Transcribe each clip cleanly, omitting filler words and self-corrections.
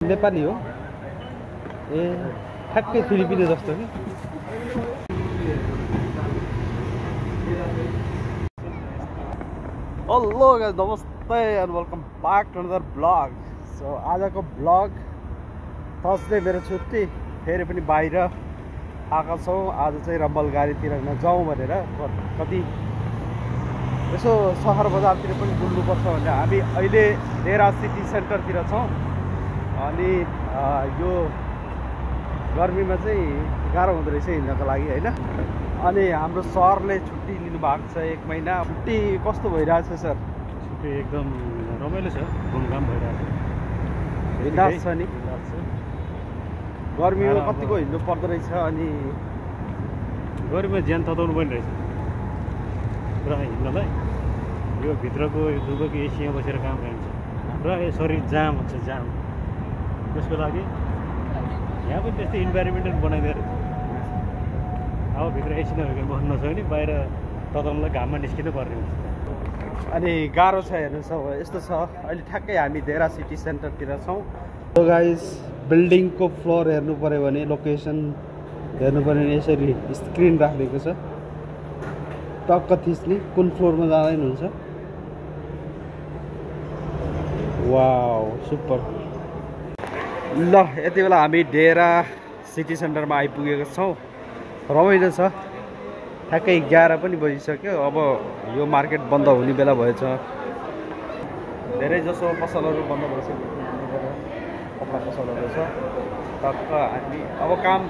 नेपाली हो ए ठ्याक्कै फिलिपिनो जस्तो कि हेलो गाइस नमस्ते and welcome back to another blog so आजको ब्लग थर्सडे मेरो छुट्टी फेरि पनि बाहिर आएका छौँ आज चाहिँ रम्बल गाडीतिर नजाउँ भनेर कति यसो सहर बजारतिर पनि डुल्नुपर्छ भनेर हामी अहिले देरा सिटी सेन्टरतिर छौँ अनि यो गर्मीमा चाहिँ गाह्रो हुँदो रहेछ हिँड्नको लागि होइन अनि हाम्रो सरले छुट्टी लिनुभएको छ 1 महिना छुट्टी कस्तो भइरहेछ सर छुट्टी एकदम रमाइलो छ घुमघाम भइरहेछ हिँड्दास छ नि गर्मीमा कतिको हिँड्नु पर्दो रहेछ अनि गर्मीमा ज्यान तताउनु पनि रहेछ पुरा हिँड्नलाई यो भित्रको दुबईको एसीमा बसेर काम गरिन्छ पुरा शरीर जाम हुन्छ जाम त्यसको लागि यहाँ पनि त्यस्तै इन्भाइरोमेन्टल बनाइदिएर अब भित्र एसी नभएको बस्नु नसक्यो नि बाहिर तताउनुलाई घाममा निस्किनु पर्ने हुन्छ अनि गाह्रो छ हेर्नुहोस् अब यस्तो छ अहिले ठ्याक्कै हामी देरा सिटी सेन्टरतिर छौँ सो गाइस बिल्डिङको फ्लोर हेर्नु पऱ्यो भने लोकेसन हेर्नु पऱ्यो भने यसरी स्क्रिन राखिदिएको छ टक्क थिच्ने कुन फ्लोरमा जाँदा पनि हुन्छ वाउ सुपर ल यति बेला हामी डेरा सिटी सेन्टरमा आइपुगेको छौँ रमाइलो छ ठ्याक्कै 11 पनि बजिसक्यो अब यो मार्केट बन्द हुने बेला भएछ धेरै जसो पसलहरू बन्द भइसक्यो कपडा पसलहरू छ टक्क हामी अब काम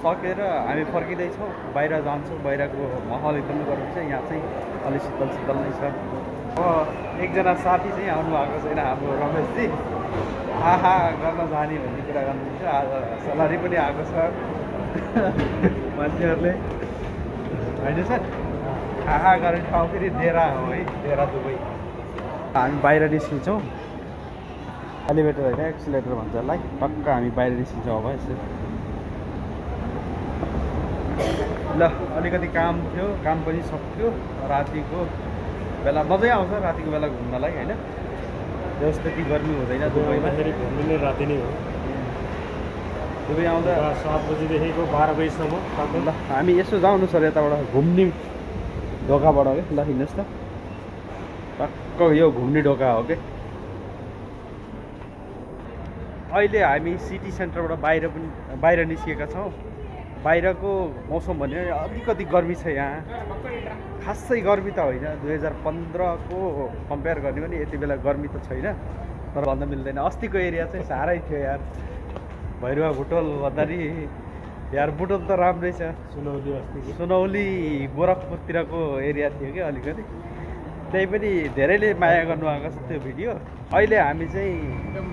सकेर हामी फर्किँदैछौँ बाहिर जान्छौँ बाहिरको माहौल एकदमै गरम छ यहाँ चाहिँ अलि शीतल शीतल नै छ अब एकजना साथी चाहिँ आउनु भएको छैन हाम्रो रमेशजी आहा गर्न जाने भन्ने कुरा गर्नुहुन्छ आज सलारी पनि आएको छ मान्छेहरूले होइन सर आहा गर्ने ठाउँ फेरि देरा हो है देरा दुबई हामी बाहिर निस्किन्छौँ एलिभेटर होइन एक्सिलेटर भन्छ यसलाई टक्क हामी बाहिर निस्किन्छौँ अब यसो ल अलिकति काम थियो काम पनि सक्यो रातिको बेला मजै आउँछ रातिको बेला घुम्नलाई होइन जस्तो त्यति गर्मी हुँदैन दुबईमा फेरि घुम्नु राति नै हो दुबई आउँदा 7 बजीदेखिको 12 बजीसम्म ल हामी यसो जाउँ न सर यताबाट घुम्ने ढोकाबाट के ल हिँड्नुहोस् त टक्क यो घुम्ने ढोका हो कि अहिले हामी सिटी सेन्टरबाट बाहिर निस्किएका छौँ बाहिरको मौसम भने अलिकति गर्मी छ यहाँ खासै गर्मी त होइन 2015 को कम्पेयर गर्ने भने यति बेला गर्मी त छैन तर भन्न मिल्दैन अस्तिको एरिया चाहिँ साह्रै थियो यार भैरुवा बुटोल भन्दाखेरि यार बुटोल त राम्रै छ सुनौली गोरखपुरतिरको एरिया थियो कि अलिकति त्यही पनि धेरैले माया गर्नुभएको छ त्यो भिडियो अहिले हामी चाहिँ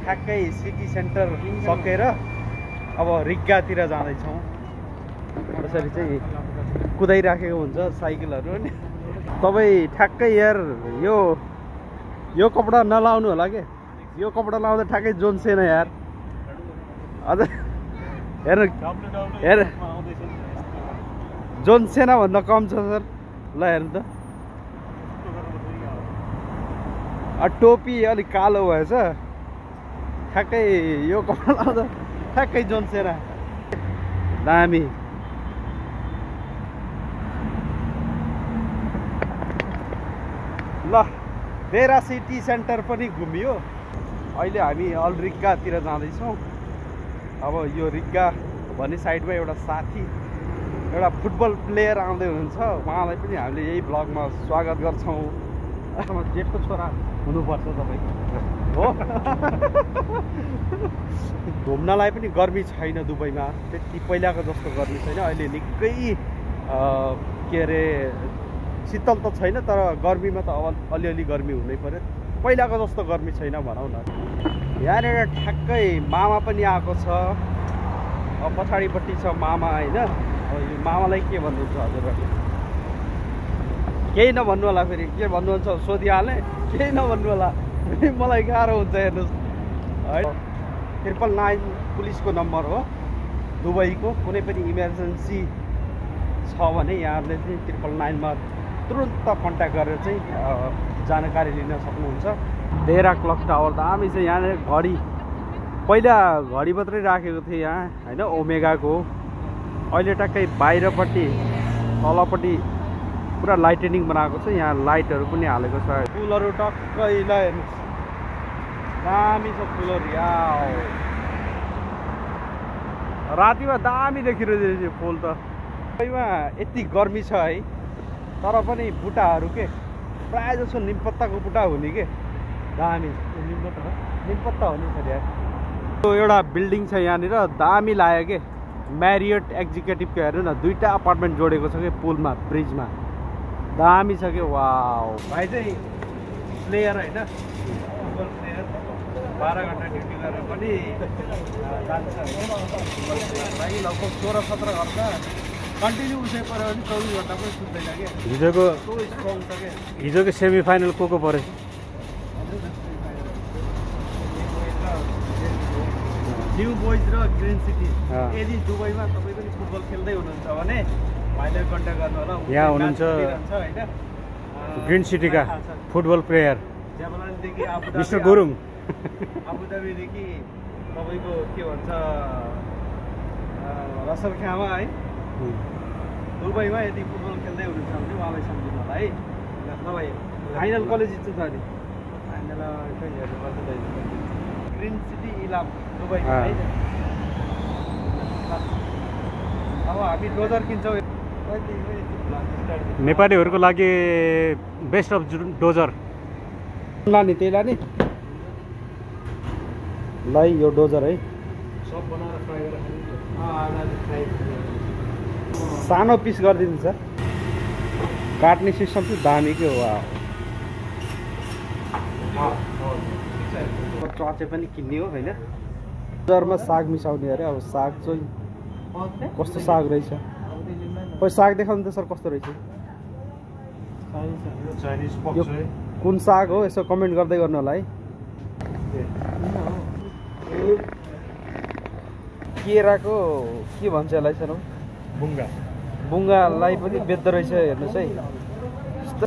ठ्याक्कै सिटी सेन्टर सकेर अब रिग्गातिर जाँदैछौँ त्यसरी चाहिँ कुदाइराखेको हुन्छ साइकलहरू नि तपाईँ ठ्याक्कै यार यो कपडा नलाउनु होला के यो कपडा लाउँदा ठ्याक्कै जोन सेना यार अझ हेर जोन सेना भन्दा कम छ सर ल हेर्नु त टोपी अलिक कालो भएछ ठ्याक्कै यो कपडा लाउँदा ठ्याक्कै जोन सेना दामी ल देरा सिटी सेन्टर पनि घुमियो अहिले हामी अलरिग्गातिर जाँदैछौँ अब यो रिग्गा भन्ने साइडमा एउटा साथी एउटा फुटबल प्लेयर आउँदै हुनुहुन्छ उहाँलाई पनि हामीले यही ब्लगमा स्वागत गर्छौँ जेठको छोरा हुनुपर्छ तपाईँ हो घुम्नलाई पनि गर्मी छैन दुबईमा त्यति पहिलाको जस्तो गर्मी छैन अहिले निकै के अरे शीतल त छैन तर गर्मीमा त अब अलिअलि गर्मी हुनै पर्यो पहिलाको जस्तो गर्मी छैन भनौँ न यहाँनिर ठ्याक्कै मामा पनि आएको छ अब पछाडिपट्टि छ मामा होइन यो मामालाई के भन्नुहुन्छ हजुरहरूले केही नभन्नु होला फेरि के भन्नुहुन्छ सोधिहालेँ केही नभन्नु होला मलाई गाह्रो हुन्छ हेर्नुहोस् है 999 पुलिसको नम्बर हो दुबईको कुनै पनि इमर्जेन्सी छ भने यहाँहरूले चाहिँ 999 मा तुरुन्त कन्ट्याक्ट गरेर चाहिँ जानकारी लिन सक्नुहुन्छ देरा क्लक टावर दामी चाहिँ यहाँनिर घडी पहिला घडी मात्रै राखेको थिएँ यहाँ होइन ओमेगाको। अहिले टक्कै बाहिरपट्टि तलपट्टि पुरा लाइटेनिङ बनाएको छ। यहाँ लाइटहरू पनि हालेको छ। फुलहरू टक्कै ल हेर्नुहोस्, दामी छ फुलहरू। याउ रातिमा दामी देखिरहेछ फुल त। सबैमा यति गर्मी छ है, तर पनि बुट्टाहरू के प्रायः जसो निमपत्ताको बुट्टा हुने के दामी। निमपत्ता हुने छ यार। त्यो एउटा बिल्डिङ छ यहाँनिर दामी लाग्यो के, म्यारियट एक्जिक्युटिभको। हेर्नु न, 2टा अपार्टमेन्ट जोडेको छ कि पुलमा, ब्रिजमा। दामी छ कि। वाउ भाइ चाहिँ प्लेयर होइन, फुटबल प्लेयर। 12 घन्टा ड्युटी गरेर पनि जान्छ लागि लगभग 16-17 घन्टा कन्टिन्यू उसै पऱ्यो भने 24 घन्टा पनि सुत्दैन क्या। हिजोको सेमी फाइनल को पऱ्यो? न्यू बोइज र ग्रिन सिटी। यदि दुबईमा तपाईँ पनि फुटबल खेल्दै हुनुहुन्छ भने भाइले कन्ट्याक्ट गर्नु होला। यहाँ हुनुहुन्छ ग्रिन सिटीका फुटबल प्लेयर मिस्टर गुरुङ। आबुधाबीदेखि तपाईँको के भन्छ रसल खामा है। दुबईमा यदि फुटबल खेल्दै हुनुहुन्छ भने उहाँलाई सम्झिनु होला है। तपाईँ फाइनल कलेज जित्छ त अनि फाइनल ग्रिन सिटी इलाम दुबईमा है। अब हामी डोजर किन्छौँ। नेपालीहरूको लागि बेस्ट अफ डोजर लाने, त्यही लाने। ल यो डोजर है, सानो पिस गरिदिनु छ। काट्ने सिस्टम चाहिँ दामी के हो। चचे पनि किन्ने हो होइन। डोजरमा साग मिसाउने अरे। अब साग चाहिँ कस्तो साग रहेछ, खोइ साग देखाउनु त सर कस्तो रहेछ। यो कुन साग हो यसो कमेन्ट गर्दै गर्नु होला है। केराको के भन्छ यसलाई सर? बुङ्गा। बुङ्गालाई पनि बेच्दो रहेछ हेर्नुहोस् है।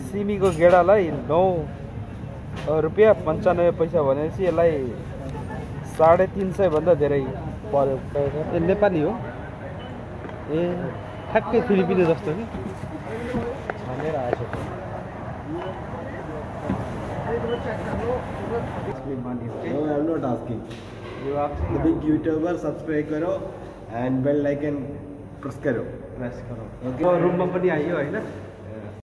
सिमीको गेडालाई 9 रुपियाँ 95 पैसा भनेपछि यसलाई 350 भन्दा धेरै पर्यो। ए नेपाली हो ए, ठ्याक्कै फिलिपिनो जस्तो कि छानेर आएछ। No, I'm not asking. The big YouTuber subscribe करो and bell icon press करो. रुममा पनि आइयो होइन।